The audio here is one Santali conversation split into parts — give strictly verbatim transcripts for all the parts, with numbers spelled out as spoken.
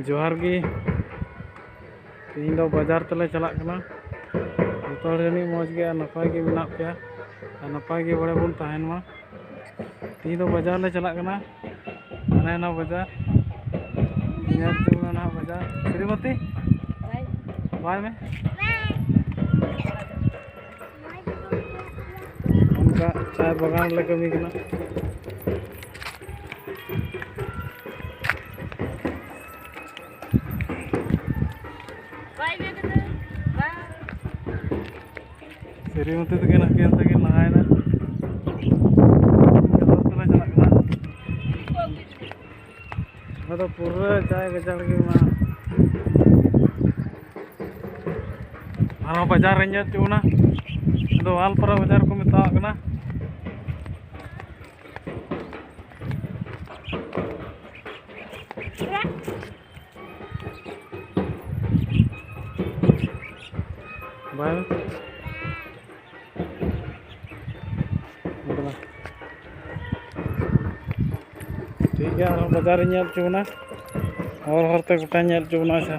ᱡᱚᱦᱟᱨ ᱜᱮ᱾ ᱛᱮᱦᱮᱧ ᱫᱚ ᱵᱟᱡᱟᱨ ᱛᱮᱞᱮ ᱪᱟᱞᱟᱜ ᱠᱟᱱᱟ᱾ ᱡᱚᱛᱚ ᱦᱚᱲ ᱡᱟᱹᱱᱤᱡ ᱢᱚᱡᱽ ᱜᱮ ᱟᱨ ᱱᱟᱯᱟᱭ ᱜᱮ ᱢᱮᱱᱟᱜ ᱯᱮᱭᱟ ᱟᱨ ᱱᱟᱯᱟᱭ ᱜᱮ ᱵᱟᱲᱮ ᱵᱚᱱ ᱛᱟᱦᱮᱱ ᱢᱟ᱾ ᱛᱮᱦᱮᱧ ᱫᱚ ᱵᱟᱡᱟᱨ ᱞᱮ ᱪᱟᱞᱟᱜ ᱠᱟᱱᱟ᱾ ᱚᱱᱮ ᱚᱱᱟ ᱵᱟᱡᱟᱨ ᱧᱮᱞ ᱛᱟᱵᱚᱱᱟ ᱱᱟᱦᱟᱜ ᱵᱟᱡᱟᱨ᱾ ᱥᱨᱤᱢᱚᱛᱤ, ᱵᱟᱭ ᱢᱮ᱾ ᱚᱱᱠᱟ ᱪᱟ ᱵᱟᱜᱟᱱ ᱨᱮᱞᱮ ᱠᱟᱹᱢᱤ ᱠᱟᱱᱟ᱾ ᱥᱨᱤᱢᱚᱛᱤ ᱛᱟᱹᱠᱤᱱ ᱦᱟᱹᱠᱤᱱ ᱛᱟᱹᱠᱤᱱ ᱞᱟᱦᱟᱭᱮᱱᱟ᱾ ᱪᱟᱞᱟᱜ ᱠᱟᱱᱟ᱾ ᱱᱚᱣᱟ ᱫᱚ ᱯᱩᱨᱟᱹ ᱪᱟᱭ ᱜᱟᱡᱟᱲ ᱜᱮ ᱢᱮᱱᱟᱜᱼᱟ᱾ ᱟᱨᱦᱚᱸ ᱵᱟᱡᱟᱨ ᱨᱮ ᱧᱮᱞ ᱦᱚᱪᱚ ᱵᱚᱱᱟ᱾ ᱱᱚᱣᱟ ᱫᱚ ᱣᱟᱞᱯᱟᱨᱟ ᱵᱟᱡᱟᱨ ᱠᱚ ᱢᱮᱛᱟᱣᱟᱜ ᱠᱟᱱᱟ᱾ ᱵᱟᱭ ᱴᱷᱤᱠ ᱜᱮᱭᱟ, ᱟᱨᱦᱚᱸ ᱵᱟᱡᱟᱨ ᱤᱧ ᱧᱮᱞ ᱦᱚᱪᱚ ᱵᱚᱱᱟ᱾ ᱦᱚᱨ ᱦᱚᱨ ᱛᱮ ᱜᱚᱴᱟᱧ ᱧᱮᱞ ᱦᱚᱪᱚ ᱵᱚᱱᱟ᱾ ᱟᱪᱪᱷᱟ,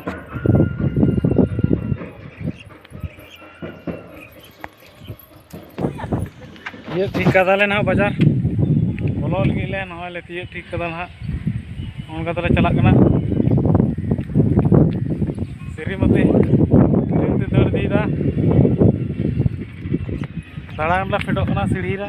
ᱛᱤᱭᱳᱜ ᱴᱷᱤᱠ ᱠᱟᱫᱟᱞᱮ ᱱᱟᱦᱟᱜ ᱵᱟᱡᱟᱨ᱾ ᱵᱚᱞᱚ ᱞᱟᱹᱜᱤᱫ ᱞᱮ, ᱱᱚᱜᱼᱚᱭ ᱞᱮ ᱛᱤᱭᱳᱜ ᱴᱷᱤᱠ ᱠᱟᱫᱟ ᱱᱟᱦᱟᱜ᱾ ᱚᱱᱠᱟ ᱛᱮᱞᱮ ᱪᱟᱞᱟᱜ ᱠᱟᱱᱟ᱾ ᱥᱨᱤᱢᱚᱛᱤ, ᱥᱨᱤᱢᱚᱛᱤ ᱫᱟᱹᱲ ᱤᱫᱤᱭᱮᱫᱟ᱾ ᱫᱟᱬᱟᱱ ᱞᱮ ᱯᱷᱮᱰᱚᱜ ᱠᱟᱱᱟ ᱥᱤᱲᱦᱤ ᱨᱮ᱾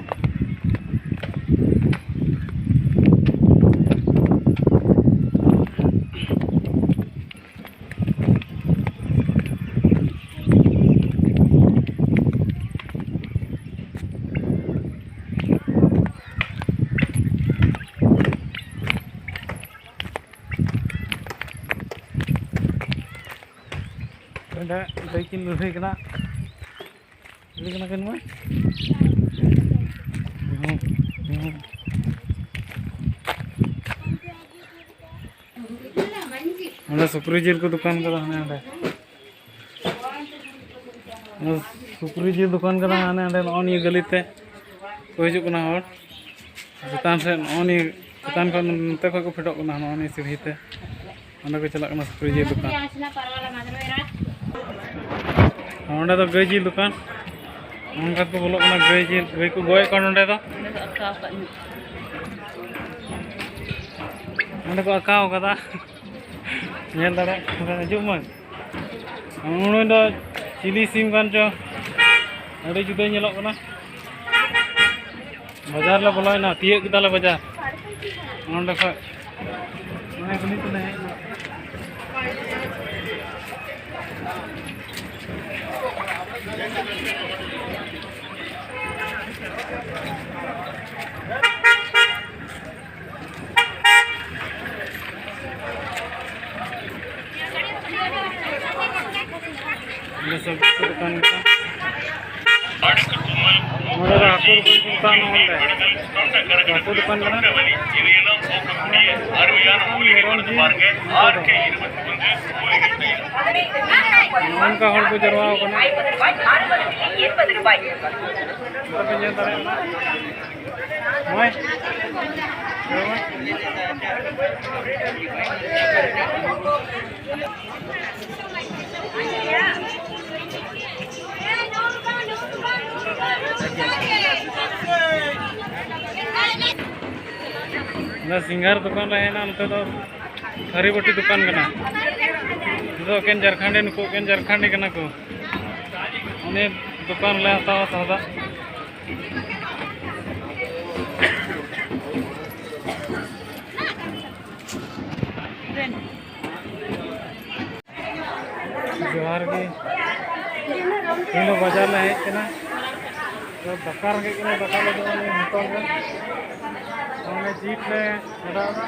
ᱚᱸᱰᱮ ᱜᱟᱹᱭ ᱠᱤᱱ ᱞᱟᱹᱲᱦᱟᱹᱭ ᱠᱟᱱᱟ᱾ ᱞᱟᱹᱲᱦᱟᱹᱭ ᱠᱟᱱᱟ ᱠᱤᱱ ᱢᱟ᱾ ᱦᱩᱸ, ᱦᱩᱸ᱾ ᱚᱸᱰᱮ ᱥᱩᱠᱨᱤ ᱡᱤᱞ ᱠᱚ ᱫᱚᱠᱟᱱ ᱠᱟᱫᱟ ᱦᱟᱱᱮ ᱚᱸᱰᱮ᱾ ᱥᱩᱠᱨᱤ ᱡᱤᱞ ᱫᱚᱠᱟᱱ ᱠᱟᱱᱟ ᱦᱟᱱᱮ ᱦᱟᱸᱰᱮ, ᱱᱚᱜᱼᱚ ᱱᱤᱭᱟᱹ ᱜᱟᱹᱞᱤ ᱛᱮ ᱠᱚ ᱦᱤᱡᱩᱜ ᱠᱟᱱᱟ ᱦᱚᱲ᱾ ᱪᱮᱛᱟᱱ ᱥᱮᱫ ᱱᱚᱜᱼᱚ ᱱᱤᱭᱟᱹ, ᱪᱮᱛᱟᱱ ᱠᱷᱚᱱ ᱱᱚᱛᱮ ᱠᱷᱚᱱ ᱠᱚ ᱯᱷᱮᱰᱚᱜ ᱠᱟᱱᱟ ᱱᱚᱜᱼᱚ ᱱᱤᱭᱟᱹ ᱥᱤᱲᱦᱤ ᱛᱮ᱾ ᱚᱸᱰᱮ ᱠᱚ ᱪᱟᱞᱟᱜ ᱠᱟᱱᱟ ᱥᱩᱠᱨᱤ ᱡᱤᱞ ᱫᱚᱠᱟᱱ᱾ ᱚᱸᱰᱮ ᱫᱚ ᱜᱟᱹᱭ ᱡᱤᱞ ᱫᱚᱠᱟᱱ᱾ ᱚᱱᱠᱟ ᱠᱚ ᱵᱚᱞᱚᱜ ᱠᱟᱱᱟ, ᱜᱟᱹᱭ ᱡᱤᱞ, ᱜᱟᱹᱭ ᱠᱚ ᱜᱚᱡᱮᱫ ᱠᱚᱣᱟ ᱱᱚᱸᱰᱮ ᱫᱚ᱾ ᱱᱚᱸᱰᱮ ᱠᱚ ᱟᱠᱟᱣ ᱠᱟᱫᱟ᱾ ᱧᱮᱞ ᱫᱟᱲᱮᱭᱟᱜ ᱠᱟᱱᱟ, ᱦᱤᱡᱩᱜ ᱢᱮ᱾ ᱩᱱᱤ ᱫᱚ ᱪᱤᱞᱤ ᱥᱤᱢ ᱠᱟᱱ ᱪᱚ, ᱟᱹᱰᱤ ᱡᱩᱫᱟᱹ ᱧᱮᱞᱚᱜ ᱠᱟᱱᱟ᱾ ᱵᱟᱡᱟᱨ ᱞᱮ ᱵᱚᱞᱚᱭᱮᱱᱟ, ᱛᱤᱭᱟᱹᱜ ᱠᱮᱫᱟᱞᱮ ᱵᱟᱡᱟᱨ᱾ ᱱᱚᱸᱰᱮ ᱠᱷᱚᱡ ᱱᱚᱜᱼᱚᱭ ᱠᱩᱞᱦᱤ ᱛᱮᱞᱮ ᱦᱮᱡ ᱮᱱᱟ᱾ ᱚᱸᱰᱮ ᱥᱚᱵᱽᱡᱤ ᱠᱚ ᱫᱚᱠᱟᱱ ᱠᱟᱱᱟ᱾ ᱱᱚᱸᱰᱮ ᱫᱚ ᱦᱟᱹᱠᱩ ᱫᱚᱠᱟᱱ ᱠᱚ ᱢᱮᱛᱟᱜᱼᱟ, ᱱᱚᱜᱼᱚ ᱱᱚᱸᱰᱮ ᱦᱟᱹᱠᱩ ᱫᱚᱠᱟᱱ ᱠᱟᱱᱟ᱾ ᱢᱮᱨᱚᱢ ᱡᱤᱞ, ᱱᱚᱜᱼᱚ ᱱᱚᱝᱠᱟ ᱦᱚᱲ ᱠᱚ ᱡᱟᱨᱣᱟ ᱟᱠᱟᱱᱟ᱾ ᱱᱚᱝᱠᱟ ᱯᱮ ᱧᱮᱞ ᱫᱟᱲᱮᱭᱟᱜ ᱠᱟᱱᱟ᱾ ᱱᱚᱜᱼᱚᱭ᱾ ᱚᱱᱟ ᱥᱤᱝᱜᱟᱨ ᱫᱚᱠᱟᱱ ᱨᱮ ᱦᱮᱡ ᱮᱱᱟ, ᱱᱚᱛᱮ ᱫᱚ ᱛᱷᱟᱹᱨᱤ ᱵᱟᱹᱴᱤ ᱫᱚᱠᱟᱱ ᱠᱟᱱᱟ᱾ ᱱᱤᱛᱚᱜ ᱮᱠᱮᱱ ᱡᱷᱟᱨᱠᱷᱚᱸᱰᱤ, ᱱᱩᱠᱩ ᱮᱠᱮᱱ ᱡᱷᱟᱨᱠᱷᱚᱸᱰᱤ ᱠᱟᱱᱟ ᱠᱚ᱾ ᱩᱱᱤ ᱫᱚᱠᱟᱱ ᱨᱮᱞᱮ ᱦᱟᱛᱟᱣᱟ ᱥᱚᱣᱫᱟ᱾ ᱡᱚᱦᱟᱨ ᱜᱮ᱾ ᱛᱮᱦᱮᱧ ᱫᱚ ᱵᱟᱡᱟᱨ ᱞᱮ ᱦᱮᱡ ᱠᱟᱱᱟ᱾ ᱟᱫᱚ ᱫᱟᱠᱟ ᱨᱮᱸᱜᱮᱡ ᱠᱟᱱᱟ, ᱫᱟᱠᱟ ᱞᱮ ᱡᱚᱢᱟ ᱱᱤᱭᱟᱹ ᱦᱳᱴᱮᱞ ᱨᱮ᱾ ᱚᱱᱮ ᱡᱤᱞ ᱞᱮ ᱚᱰᱟᱣ ᱮᱫᱟ᱾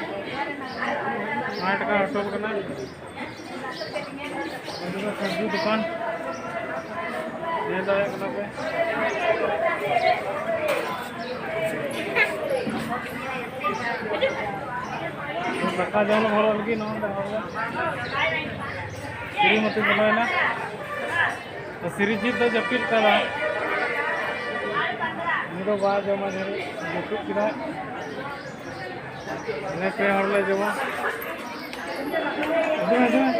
ᱯᱟᱸᱪ ᱴᱟᱠᱟ ᱦᱳᱴᱮᱞ ᱠᱟᱱᱟ᱾ ᱱᱚᱸᱰᱮ ᱫᱚ ᱥᱚᱵᱽᱡᱤ ᱫᱚᱠᱟᱱ ᱧᱮᱞ ᱫᱟᱲᱮᱭᱟᱜ ᱠᱟᱱᱟ ᱯᱮ᱾ ᱫᱟᱠᱟ ᱡᱚᱢ ᱞᱮ ᱵᱚᱞᱚᱜ ᱞᱟᱹᱜᱤᱫ ᱱᱚᱜᱼᱚᱭ ᱱᱚᱸᱰᱮ ᱦᱚᱲ ᱫᱚ᱾ ᱥᱤᱨᱤᱢᱚᱛᱤ ᱵᱚᱞᱚᱭᱮᱱᱟ᱾ ᱥᱤᱨᱤᱡᱤᱛ ᱫᱚ ᱡᱟᱹᱯᱤᱫ ᱠᱟᱫᱟ᱾ ᱩᱱᱤ ᱫᱚ ᱵᱟᱭ ᱡᱚᱢᱟ, ᱡᱟᱹᱯᱤᱫ ᱠᱮᱫᱟᱭ᱾ ᱟᱞᱮ ᱯᱮ ᱦᱚᱲ ᱞᱮ ᱡᱚᱢᱟ᱾ ᱦᱤᱡᱩᱜ ᱢᱮ, ᱦᱤᱡᱩᱜ ᱢᱮ᱾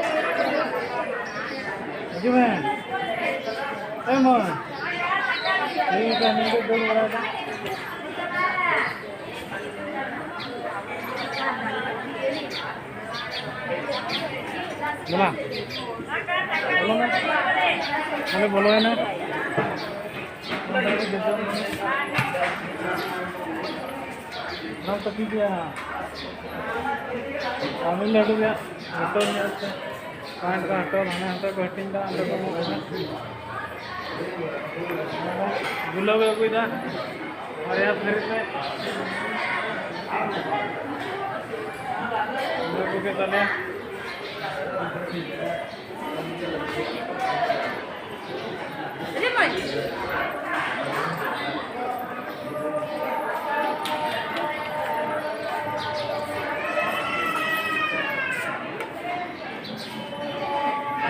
ᱦᱤᱡᱩᱜ ᱢᱮ᱾ ᱮᱭ ᱢᱟ᱾ ᱴᱷᱤᱠ ᱜᱮᱭᱟ, ᱱᱤᱭᱟᱹ ᱠᱚ ᱫᱟᱹᱲ ᱵᱟᱲᱟᱭᱮᱫᱟ᱾ ᱵᱚᱞᱟ᱾ ᱵᱚᱞᱚ ᱢᱮ᱾ ᱚᱸᱰᱮ ᱵᱚᱞᱚᱭᱮᱱᱟ᱾ ᱚᱱᱟ ᱛᱟᱹᱠᱤᱡ ᱜᱮᱭᱟ᱾ ᱛᱟᱢᱤᱞᱱᱟᱲᱩ ᱨᱮᱭᱟᱜ ᱦᱳᱴᱮᱞ ᱧᱮᱞ ᱯᱮ᱾ ᱯᱟᱸᱪ ᱴᱟᱠᱟ ᱦᱳᱴᱮᱞ, ᱦᱟᱱᱮ ᱦᱟᱱᱛᱮ ᱠᱚ ᱦᱟᱹᱴᱤᱧ ᱫᱟ, ᱚᱸᱰᱮ ᱠᱚ ᱮᱢᱚᱜ ᱠᱟᱱᱟ᱾ ᱜᱩᱞᱟᱹᱣ ᱮ ᱟᱹᱜᱩᱭᱮᱫᱟ᱾ ᱵᱟᱨᱭᱟ ᱛᱷᱟᱹᱨᱤ ᱛᱮ᱾ ᱜᱩᱞᱟᱹᱣ ᱟᱹᱜᱩ ᱠᱮᱫ ᱛᱟᱞᱮᱭᱟ᱾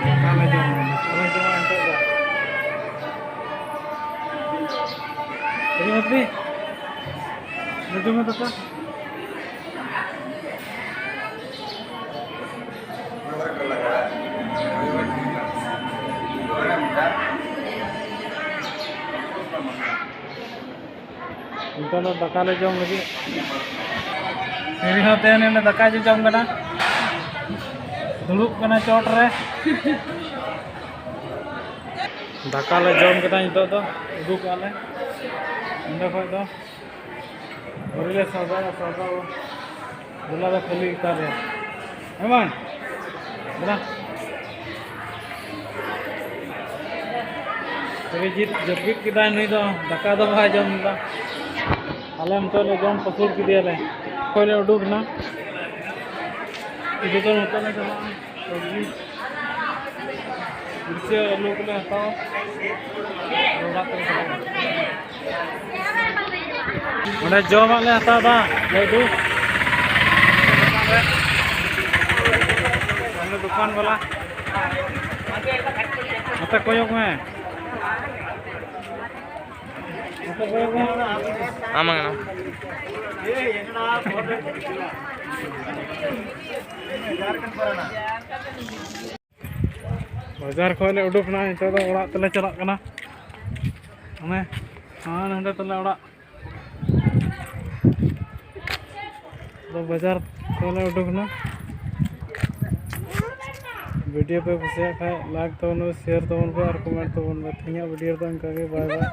ᱫᱟᱠᱟ ᱞᱮ ᱡᱚᱢᱟ, ᱫᱟᱠᱟ ᱞᱮ ᱡᱚᱢᱟ ᱱᱤᱛᱚᱜ ᱫᱚ᱾ ᱟᱹᱰᱤ ᱢᱚᱡᱽ ᱜᱮ᱾ ᱞᱮ ᱡᱚᱢᱟ ᱫᱟᱠᱟ᱾ ᱱᱤᱛᱚᱜ ᱫᱚ ᱫᱟᱠᱟ ᱞᱮ ᱡᱚᱢ ᱞᱟᱹᱜᱤᱫ᱾ ᱥᱤᱲᱤ ᱦᱚᱸ ᱛᱮᱦᱮᱧ ᱞᱮ ᱫᱟᱠᱟ ᱡᱚ ᱡᱚᱢ ᱠᱟᱱᱟ᱾ ᱫᱩᱲᱩᱵ ᱠᱟᱱᱟ ᱪᱚᱴ ᱨᱮ᱾ ᱫᱟᱠᱟ ᱞᱮ ᱡᱚᱢ ᱠᱮᱫᱟ, ᱱᱤᱛᱚᱜ ᱫᱚ ᱩᱰᱩᱠᱚᱜᱼᱟ ᱞᱮ ᱱᱚᱸᱰᱮ ᱠᱷᱚᱡ ᱫᱚ᱾ ᱟᱹᱣᱨᱤ ᱞᱮ ᱥᱟᱡᱟᱣᱟ, ᱥᱟᱡᱟᱣᱟ᱾ ᱜᱚᱞᱟ ᱫᱚ ᱠᱷᱟᱹᱞᱤ ᱜᱮᱛᱟ ᱞᱮᱭᱟ᱾ ᱦᱮᱸ ᱵᱟᱝ? ᱜᱚᱞᱟ᱾ ᱚᱵᱷᱤᱡᱤᱛ ᱡᱟᱹᱯᱤᱫ ᱠᱮᱫᱟᱭ, ᱱᱩᱭ ᱫᱚ ᱫᱟᱠᱟ ᱫᱚ ᱵᱟᱭ ᱡᱚᱢ ᱮᱫᱟ᱾ ᱟᱞᱮ ᱱᱤᱛᱚᱜ ᱞᱮ ᱡᱚᱢ ᱯᱟᱹᱥᱩᱲ ᱠᱮᱫᱮᱭᱟᱞᱮ᱾ ᱠᱷᱚᱡ ᱞᱮ ᱩᱰᱩᱠ ᱮᱱᱟ᱾ ᱡᱚᱛᱚ ᱱᱚᱛᱮ ᱞᱮ ᱪᱟᱞᱟᱜᱼᱟ᱾ ᱥᱚᱵᱽᱡᱤ, ᱢᱤᱨᱪᱟᱹ, ᱟᱹᱞᱩ ᱠᱚᱞᱮ ᱦᱟᱛᱟᱣᱟ᱾ ᱚᱲᱟᱜ ᱛᱮᱞᱮ ᱪᱟᱞᱟᱜᱼᱟ᱾ ᱚᱸᱰᱮ ᱡᱚᱢᱟᱜ ᱞᱮ ᱦᱟᱛᱟᱣ ᱮᱫᱟ, ᱞᱟᱹᱰᱩ᱾ ᱟᱞᱮ ᱫᱚᱠᱟᱱ ᱵᱟᱞᱟ᱾ ᱱᱚᱛᱮ ᱠᱚᱭᱚᱜ ᱢᱮ᱾ ஆமாங்கண்ணா. ᱵᱟᱡᱟᱨ ᱠᱷᱚᱱ ᱞᱮ ᱩᱰᱩᱠ ᱮᱱᱟ, ᱱᱤᱛᱚᱜ ᱫᱚ ᱚᱲᱟᱜ ᱛᱮᱞᱮ ᱪᱟᱞᱟᱜ ᱠᱟᱱᱟ᱾ ᱚᱱᱮ, ᱦᱮᱸ, ᱱᱚᱸᱰᱮ ᱛᱟᱞᱮ ᱚᱲᱟᱜ᱾ ᱟᱫᱚ ᱵᱟᱡᱟᱨ ᱠᱷᱚᱱ ᱞᱮ ᱩᱰᱩᱠ ᱮᱱᱟ᱾ ᱵᱷᱤᱰᱤᱭᱳ ᱯᱮ ᱠᱩᱥᱤᱭᱟᱜ ᱠᱷᱟᱡ ᱞᱟᱭᱤᱠ ᱛᱟᱵᱚᱱ ᱯᱮ, ᱥᱮᱭᱟᱨ ᱛᱟᱵᱚᱱ ᱯᱮ ᱟᱨ ᱠᱚᱢᱮᱱᱴ ᱛᱟᱵᱚᱱ ᱯᱮ᱾ ᱛᱮᱦᱮᱧᱟᱜ ᱵᱷᱤᱰᱤᱭᱳ ᱨᱮᱫᱚ ᱤᱱᱠᱟᱹ ᱜᱮ, ᱵᱟᱭ ᱵᱟᱭ᱾